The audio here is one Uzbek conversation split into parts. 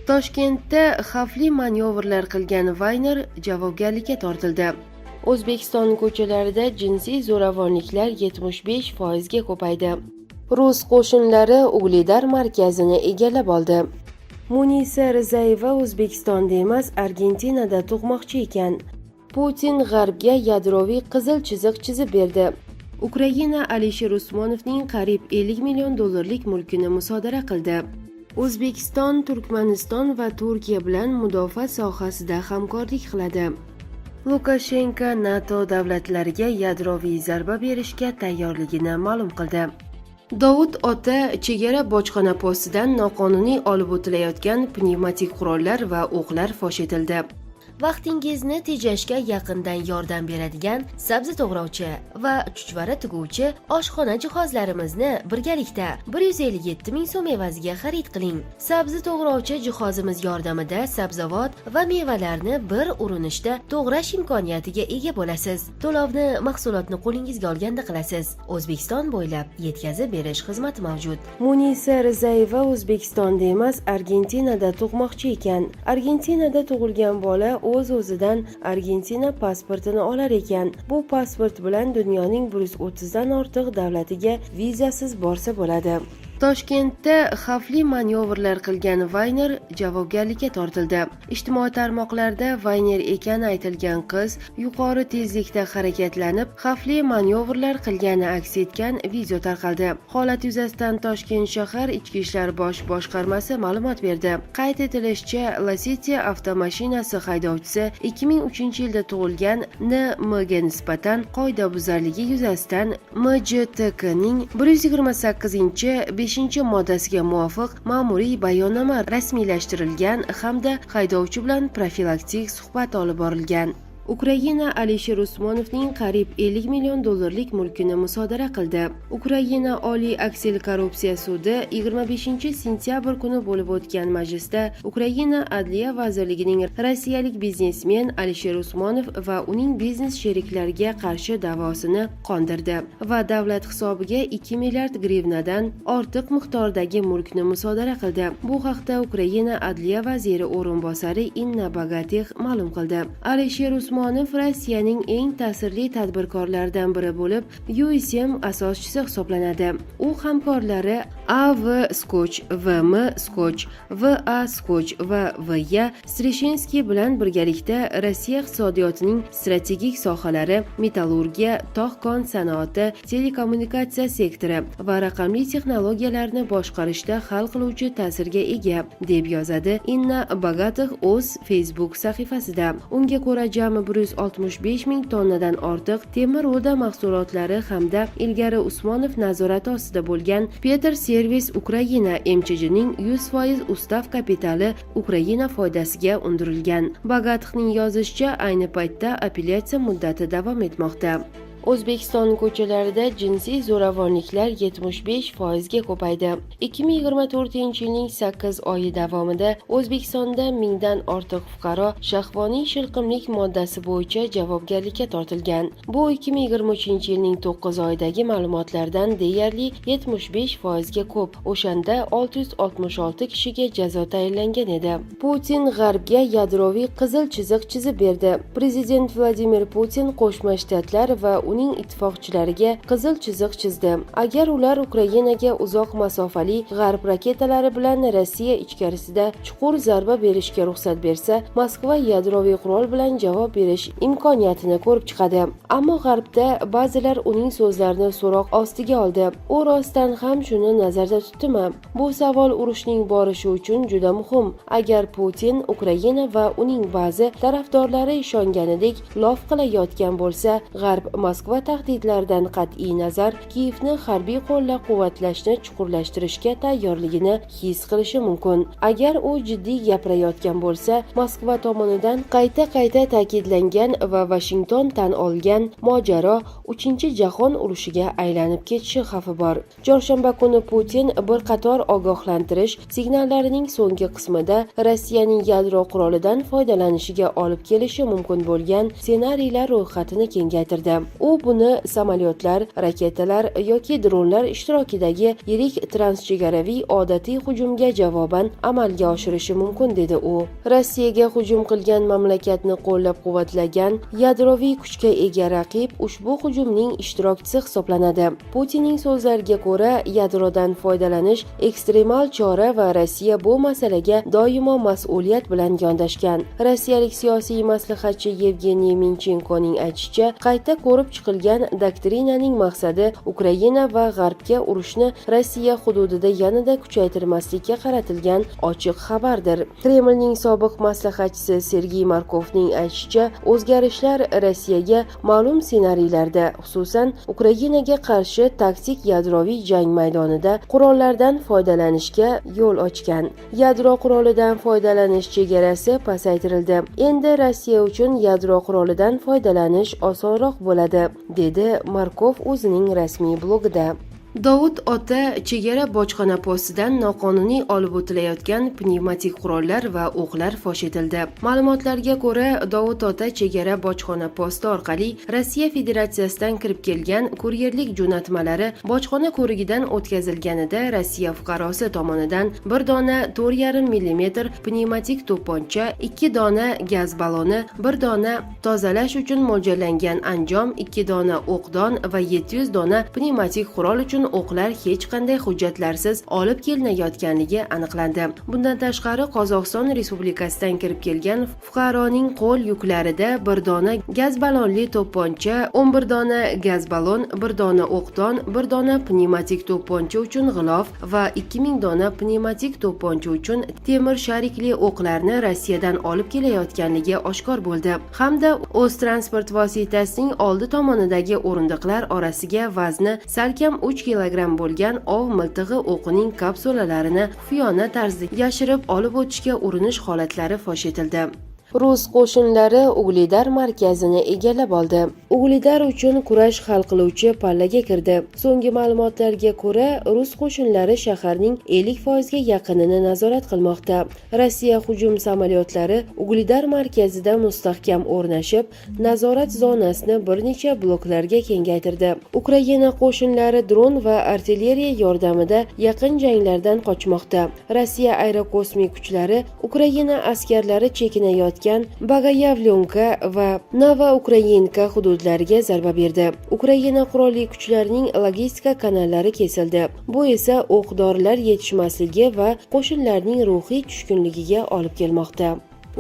Toshkentda xavfli manyovrlar qilgan vayner javobgarlikka tortildi. O'zbekiston ko'chalarida jinsiy zo'ravonliklar 75 foizga ko'paydi. Rus qo'shinlari Ugledar markazini egallab oldi. Munisa Rizayeva O'zbekistonda emas, Argentinada tug'moqchi ekan. Putin G'arbga yadroviy qizil chiziq chizib berdi. Ukraina Alisher Usmonovning qariyb 50 million dollarlik mulkini musodara qildi. O'zbekiston Turkmaniston va Turkiya bilan mudofaa sohasida hamkorlik qiladi. Lukashenko NATO davlatlariga yadroviy zarba berishga tayyorligini ma'lum qildi. Dovud ota chegara bojxona postidan noqonuniy olib o'tilayotgan pnevmatik qurollar va o'qlar fosh etildi. Vaqtingizni tejashga yaqindan yordam beradigan sabzi to'g'rovchi va chuchvara tuguvchi oshxona jihozlarimizni birgalikda 157 ming so'm evaziga xarid qiling. Sabzi to'g'rovchi jihozimiz yordamida sabzavot va mevalarni bir urinishda to'g'rash imkoniyatiga ega bo'lasiz. To'lovni mahsulotni qo'lingizga olganda qilasiz. O'zbekiston bo'ylab yetkazib berish xizmati mavjud. Munisa Rizayeva O'zbekistonda emas, Argentinada tug'moqchi ekan. Argentinada tug'ilgan bola o'z-o'zidan Argentina pasportini olar ekan. Bu pasport bilan dunyoning 130 dan ortiq davlatiga vizasiz borsa bo'ladi. Toshkentda xavfli manyovrlar qilgan vayner javobgarlikka tortildi. Ijtimoiy tarmoqlarda vayner ekani aytilgan qiz yuqori tezlikda harakatlanib, xavfli manyovrlar qilgani aks etgan video tarqaldi. Holat yuzasidan Toshkent shahar Ichki ishlar bosh boshqarmasi ma'lumot berdi. Qayd etilishicha, Lacetti avtomashinasi haydovchisi 2003 yilda tug'ilgan N.M. ga nisbatan qoidabuzarligi yuzasidan MJTKning 128 5 moddasiga muvofiq ma'muriy bayonnoma rasmiylashtirilgan hamda haydovchi bilan profilaktik suhbat olib borilgan. Ukraina Alisher Usmonovning qariyb 50 million dollarlik mulkini musodara qildi. Ukraina Oliy aksilkorrupsiya sudi 25 sentyabr kuni bo'lib o'tgan majlisda Ukraina Adliya vazirligining rossiyalik biznesmen Alisher Usmonov va uning biznes sheriklariga qarshi da'vosini qondirdi va davlat hisobiga 2 milliard grivnadan ortiq miqdordagi mulkni musodara qildi. Bu haqda Ukraina adliya vaziri o'rinbosari Inna Bogatix ma'lum qildi. Alisher Usmonov Rossiyaning eng ta'sirli tadbirkorlaridan biri bo'lib, USM asoschisi hisoblanadi. U hamkorlari A.V. Skoch, V.M. Skoch, V.A. Skoch va V.Ya. Streshinskiy bilan birgalikda Rossiya iqtisodiyotining strategik sohalari: metallurgiya, tog'-kon sanoati, telekommunikatsiya sektori va raqamli texnologiyalarni boshqarishda hal qiluvchi ta'sirga ega, deb yozadi Inna Bogatix o'z Facebook sahifasida. Unga ko'ra, jami 165 ming tonnadan ortiq temir ruda mahsulotlari hamda ilgari Usmonov nazorati ostida bo'lgan Petr Servis Ukraina MChJning 100% ustav kapitali Ukraina foydasiga undirilgan. Bogatixning yozishicha, ayni paytda apellyatsiya muddati davom etmoqda. O'zbekiston ko'chalarida jinsiy zo'ravonliklar 75 foizga ko'paydi. 2024 yilning 8 oyi davomida O'zbekistonda mingdan ortiq fuqaro shahvoniy shilqimlik moddasi bo'yicha javobgarlikka tortilgan. Bu 2023 yilning 9 oyidagi ma'lumotlardan deyarli 75 foizga ko'p. O'shanda 666 kishiga jazo tayinlangan edi. Putin G'arbga yadroviy qizil chiziq chizib berdi. Prezident Vladimir Putin Qo'shma Shtatlar va uning ittifoqchilariga qizil chiziq chizdi. Agar ular Ukrainaga uzoq masofali g'arb raketalari bilan Rossiya ichkarisida chuqur zarba berishga ruxsat bersa, Moskva yadroviy qurol bilan javob berish imkoniyatini ko'rib chiqadi. Ammo G'arbda ba'zilar uning so'zlarini so'roq ostiga oldi. U rostdan ham shuni nazarda tutdimi? Bu savol urushning borishi uchun juda muhim. Agar Putin Ukraina va uning ba'zi tarafdorlari ishonganidek lof qilayotgan bo'lsa, G'arb Moskva tahdidlaridan qat'iy nazar Kiyevni harbiy qo'llab-quvvatlashni chuqurlashtirishga tayyorligini his qilishi mumkin. Agar u jiddiy gapirayotgan bo'lsa, Moskva tomonidan qayta-qayta ta'kidlangan va Vashington tan olgan mojaro Uchinchi jahon urushiga aylanib ketishi xavfi bor. Chorshanba kuni Putin bir qator ogohlantirish signallarining so'nggi qismida Rossiyaning yadro qurolidan foydalanishiga olib kelishi mumkin bo'lgan ssenariylar ro'yxatini kengaytirdi. U U buni samolyotlar, raketalar yoki dronlar ishtirokidagi yirik transchegaraviy odatiy hujumga javoban amalga oshirishi mumkin, dedi u. Rossiyaga hujum qilgan mamlakatni qo'llab-quvvatlagan yadroviy kuchga ega raqib ushbu hujumning ishtirokchisi hisoblanadi. Putinning so'zlariga ko'ra, yadrodan foydalanish ekstremal chora va Rossiya bu masalaga doimo mas'uliyat bilan yondashgan. Rossiyalik siyosiy maslahatchi Yevgeniy Minchenkoning aytishicha, qayta ko'rib chiqilgan doktrinaning maqsadi Ukraina va G'arbga urushni Rossiya hududida yanada kuchaytirmaslikka qaratilgan ochiq xabardir. Kremlning sobiq maslahatchisi Sergey Markovning aytishicha, o'zgarishlar Rossiyaga ma'lum ssenariylarda, xususan, Ukrainaga qarshi taktik yadroviy jang maydonida qurollardan foydalanishga yo'l ochgan. Yadro qurolidan foydalanish chegarasi pasaytirildi. Endi Rossiya uchun yadro qurolidan foydalanish osonroq bo'ladi, dedi Markov o'zining rasmiy blogida. Dovud ota chegara bojxona postidan noqonuniy olib o'tilayotgan pnevmatik qurollar va o'qlar fosh etildi. Ma'lumotlarga ko'ra, Dovud ota chegara bojxona posti orqali Rossiya Federatsiyasidan kirib kelgan kuryerlik jo'natmalari bojxona ko'rigidan o'tkazilganida Rossiya fuqarosi tomonidan bir dona 4,5 millimetr pnevmatik to'pponcha, ikki dona gaz balloni, bir dona tozalash uchun mo'ljallangan anjom, ikki dona o'qdon va 700 dona pnevmatik qurol uchun o'qlar hech qanday hujjatlarsiz olib kelinayotganligi aniqlandi. Bundan tashqari, Qozog'iston Respublikasidan kirib kelgan fuqaroning qo'l yuklarida bir dona gaz ballonli to'pponcha, 11 dona gaz ballon, bir dona o'qdon, bir dona pnevmatik to'pponcha uchun g'ilof va 2000 dona pnevmatik to'pponcha uchun temir sharikli o'qlarni Rossiyadan olib kelayotganligi oshkor bo'ldi hamda o'z transport vositasining oldi tomonidagi o'rindiqlar orasiga vazni salkam 3 kilogramm bo'lgan ov miltig'i o'qining kapsulalarini xufiyona tarzda yashirib olib o'tishga urinish holatlari fosh etildi. Rus qo'shinlari Uglidar markazini egallab oldi. Uglidar uchun kurash hal qiluvchi pallaga kirdi. So'nggi ma'lumotlarga ko'ra, rus qo'shinlari shaharning 50% ga yaqinini nazorat qilmoqda. Rossiya hujum samolyotlari Uglidar markazida mustahkam o'rnashib, nazorat zonasini bir necha bloklarga kengaytirdi. Ukraina qo'shinlari dron va artilleriya yordamida yaqin janglardan qochmoqda. Rossiya aerokosmik kuchlari Ukraina askarlari chekinayotgan Bogoyavlenka va Novoukrainka hududlariga zarba berdi. Ukraina qurolli kuchlarining logistika kanallari kesildi. Bu esa o'q dorilar yetishmasligi va qo'shinlarning ruhiy tushkunligiga olib kelmoqda.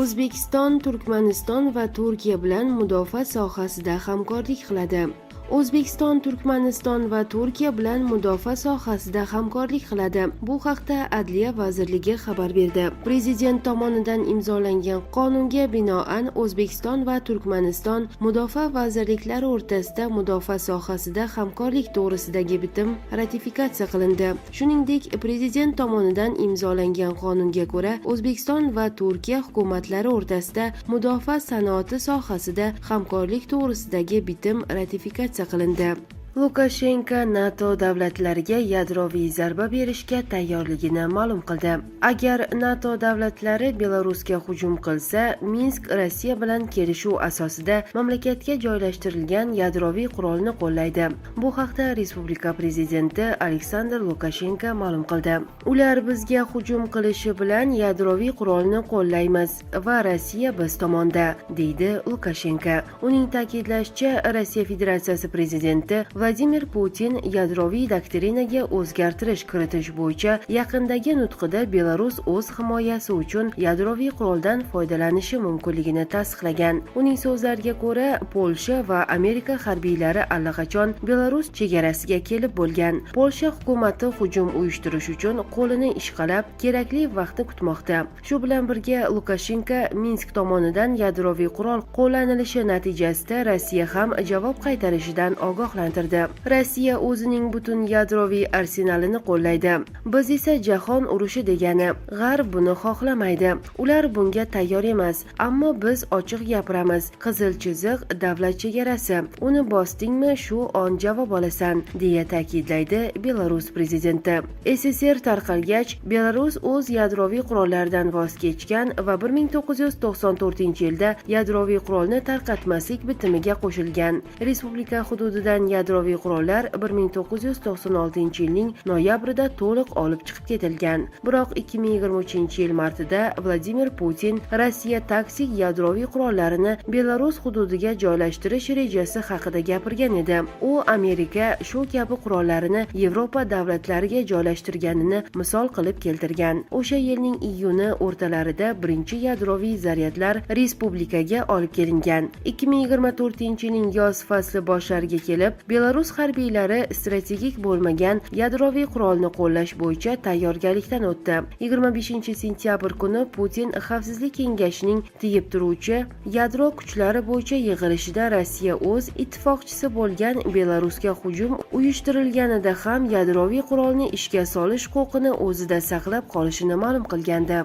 O'zbekiston Turkmaniston va Turkiya bilan mudofaa sohasida hamkorlik qiladi. O'zbekiston Turkmaniston va Turkiya bilan mudofaa sohasida hamkorlik qiladi. Bu haqda Adliya vazirligi xabar berdi. Prezident tomonidan imzolangan qonunga binoan, O'zbekiston va Turkmaniston mudofaa vazirliklari o'rtasida mudofaa sohasida hamkorlik to'g'risidagi bitim ratifikatsiya qilindi. Shuningdek, prezident tomonidan imzolangan qonunga ko'ra, O'zbekiston va Turkiya hukumatlari o'rtasida mudofaa sanoati sohasida hamkorlik to'g'risidagi bitim ratifikatsiya qilindi. Lukashenko NATO davlatlariga yadroviy zarba berishga tayyorligini ma'lum qildi. Agar NATO davlatlari Belarusga hujum qilsa, Minsk Rossiya bilan kelishuv asosida mamlakatga joylashtirilgan yadroviy qurolni qo'llaydi. Bu haqda respublika prezidenti Aleksandr Lukashenko ma'lum qildi. Ular bizga hujum qilishi bilan yadroviy qurolni qo'llaymiz va Rossiya biz tomonda, deydi Lukashenko. Uning ta'kidlashicha, Rossiya Federatsiyasi prezidenti Vladimir Putin yadroviy doktrinaga o'zgartirish kiritish bo'yicha yaqindagi nutqida Belarus o'z himoyasi uchun yadroviy quroldan foydalanishi mumkinligini tasdiqlagan. Uning so'zlariga ko'ra, Polsha va Amerika harbiylari allaqachon Belarus chegarasiga kelib bo'lgan. Polsha hukumati hujum uyushtirish uchun qo'lini ishqalab, kerakli vaqtni kutmoqda. Shu bilan birga, Lukashenko Minsk tomonidan yadroviy qurol qo'llanilishi natijasida Rossiya ham javob qaytarishidan ogohlantirdi. edi. Rossiya o'zining butun yadroviy arsenalini qo'llaydi. Biz esa jahon urushi degani. G'arb buni xohlamaydi. Ular bunga tayyor emas, ammo biz ochiq gapiramiz. Qizil chiziq davlat chegarasi. Uni bosdingmi, shu on javob olasan, deya ta'kidlaydi Belarus prezidenti. SSR tarqalgach, Belarus o'z yadroviy qurollaridan voz kechgan va 1994-yilda yadroviy qurolni tarqatmaslik bitimiga qo'shilgan. Respublika hududidan yadroviy qurollar 1996-yilning noyabrida to'liq olib chiqib ketilgan. Biroq 2023-yil martida Vladimir Putin Rossiya taktik yadroviy qurollarini Belarus hududiga joylashtirish rejasi haqida gapirgan edi. U Amerika shu kabi qurollarini Yevropa davlatlariga joylashtirganini misol qilib keltirgan. O'sha yilning iyuni o'rtalarida birinchi yadroviy zaryadlar respublikaga olib kelingan. 2024-yilning yoz fasli boshlariga kelib, Belarus harbiylari strategik bo'lmagan yadroviy qurolni qo'llash bo'yicha tayyorgarlikdan o'tdi. 25 sentyabr kuni Putin Xavfsizlik kengashining tiyib turuvchi yadro kuchlari bo'yicha yig'ilishida Rossiya o'z ittifoqchisi bo'lgan Belarusga hujum uyushtirilganida ham yadroviy qurolni ishga solish huquqini o'zida saqlab qolishini ma'lum qilgandi.